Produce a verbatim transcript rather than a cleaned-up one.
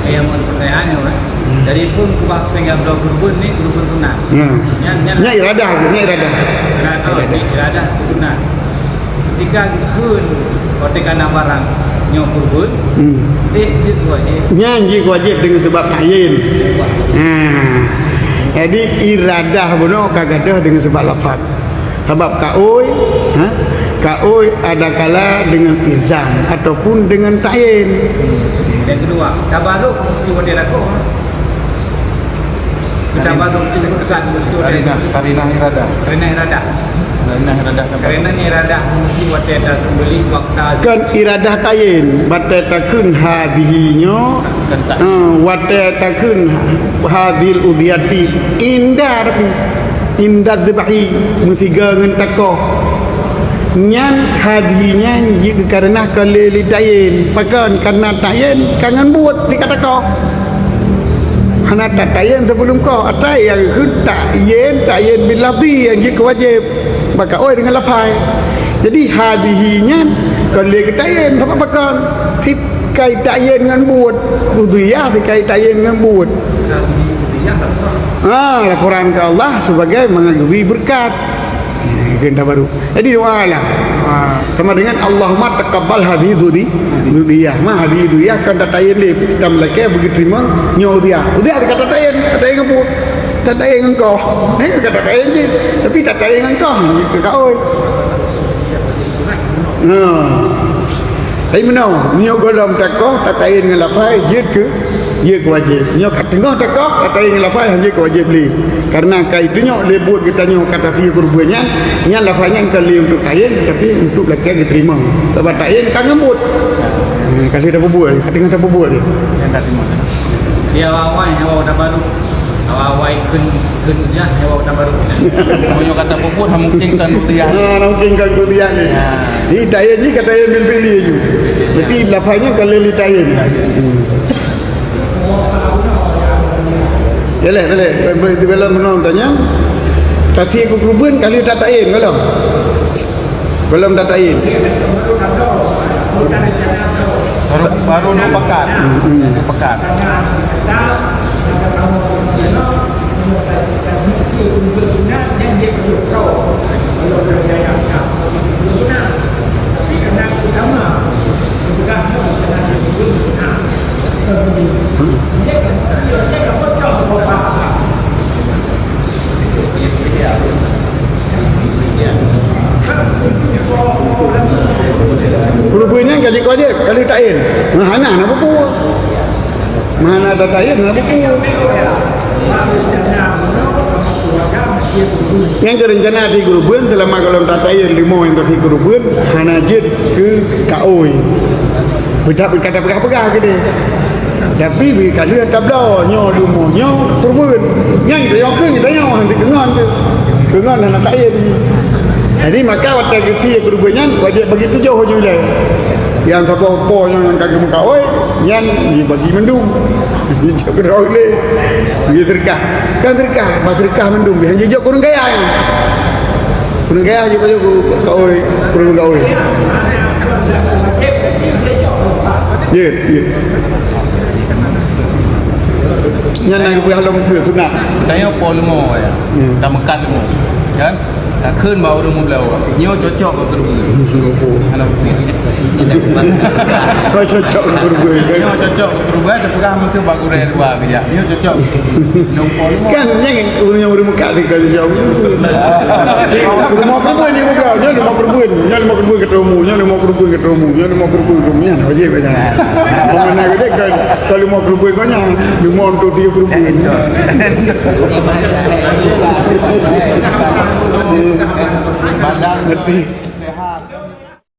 Nyang mon pertanyaan nyoe, eh. Hmm. Jadi pun kubah tinggai bloe keureubeuen ni, keureubeuen sunat. Ya. Nyan, nyan. Nyan iradah, nyan iradah. Iradah, iradah. Iradah sunat. Ketika geukheun, watèe ka na barang nyoe keureubeuen, hmm, deh, jeuet wajéb. Nyan jeuet wajéb deungon sabab ta'yin. Ha. Jadi iradah bunoe ka gadôh deungon sabab lafaz. Sabab kaôi, ha? Kaôi adakala deungon ilzam ataupun deungon ta'yin. Nyang keudua, tabaruk meusti watèe lakoe. Tabaruk meusti watèe lakoe. Karinah, karinah iradah. Karinah iradah. Karinah iradah tabaruk. Karinah iradah meusti watèe taseumbeuléh waktu. Kan iradah ta'yin, watèe takheun hadhihi nyoe, kan ta'yin. Ha, watèe takheun hadhil udhiyati inda tapi inda dzibhi meusigoe ngon takoh. Nyan hadhi nyan jeuet keu kareuna ka lé li ta'yin. Pakon? Kareuna ta'yin ka ngon buet sit ka takoh. Hana tata'yin sibeulom koh. Ata nyang kheun ta'yin, ta'yin bil lafzi nyang jeuet keu wajéb. Bak kaôi deungon lafai. Jadi hadhihi nyan ka lé geuta'yin sabab pakon? Sit ka ita'yin ngon buet. Udhiyah sit ka ita'yin ngon buet. Ha, laporan keu Allah sebagai mangat geubri beureukat. Ha, keu tabaruk. Jadi doa lah. Ha, sama dengan Allahumma taqabbal hadhihi dhudi-, dhudiyah. Ma hadhihi dhudiyah kan tata'yin lé, tameulakèe beugeuteurimong nyoe udhiyah. Udhiyah ka tata'yin, tata'yin ngon peue? Tata'yin ngon koh. Eh, ka tata'yin cit. Tapi tata'yin ngon koh, nyan keu kaôi. Ha. Tapi meunoe, meunyoe gohlom takoh, tata'yin ngon lafai, jeuet keu, jeuet keu wajéb. Meunyoe ka teungoh takoh, tata'yin ngon lafai, han jeuet keu wajéb lé. Kareuna ka itunyok lé buet geutanyoe ka tasih keureubeuen nyan, nyan lafai nyan ka lé untuk ta'yin, tapi untuk lakèe geuteurimong. Sabab ta'yin ka ngon buet. Hmm, ka lheueh tapeubuet, ka teungoh tapeubuet lé. Nyan ka teungoh. Di awai-awai, awai tabaruk. Awai-awai kheun, kheun udhiyah, nyoe tabaruk. Meunyoe ka tapeubuet, hana mungkin kan udhiyah. Ha, hana mungkin kan udhiyah lé. Ya. Jadi ta'yin jih ka ta'yin bil fi'li laju. Berarti lafaznya ka lé li ta'yin. Hmm. Boleh, boleh. Boleh, boleh, boleh tanya. Tasih keureubeuen ka lheueh tata'yin, gohlom? Gohlom tata'yin. Baru, baru nak pakat. Hmm, hmm. Pakat. Keureubeuen nyan ka jeuet keu wajéb, ka lheueh ta'yin. Hana, hana peue-peue. Hana tata'yin, hana peue-peue. Nyang keu reuncana sih keureubeuen, seulama gohlom tata'yin leumo nyang tasih keureubeuen, hana jeuet keu kaôi. Beudak, beudak, beudak, beudak, beudak, gitu. Tapi beu ka lheueh tabloe nyoe leumo nyoe keureubeuen. Nyan geutanyoe kheun, geutanyoe hana keungon tu. Keungon hana kaya di. Jadi maka watèe geusie keureubeuen nyan wajéb bagi tujoh ju ilèe. Nyang saboh po nyoe nyang ka geumeukaôi, nyan jibagi mandum. Jijok keudroe ilèe. Bagi seudeukah. Kan seudeukah, bah seudeukah mandum. Nyan jijok keu ureueng kaya nyan. Ureueng kaya jih pajoh keu kaôi, ureueng kaôi. Jeuet, jeuet. Nyan na geupeugah lom keu sunat. Tanyoe po leumo ya. Hmm. Tameukat leumo. Kan? Takheun bak ureueng meubloe. Nyoe cocok keu keureubeuen. Opo. Hana bukti. Nyoe cocok keu keureubeuen, kan? Nyoe cocok keu keureubeuen, tapeugah meukeue bak gurèe dua keujak. Nyoe cocok. Nyoe po leumo. Kan, nyan ureueng nyang ureueng meukat teuka jaweueb. Leumo keureubeuen nyang muda, nyoe leumo keureubeuen, nyoe leumo keureubeuen keu tumu, nyoe leumo keureubeuen keu tumu, nyoe leumo keureubeuen keu tumu, nyan wajéb nyan. Meunyoe na geude kan, kalau leumo keureubeuen keu nyan, leumo untuk tiga keureubeuen. Ngerti?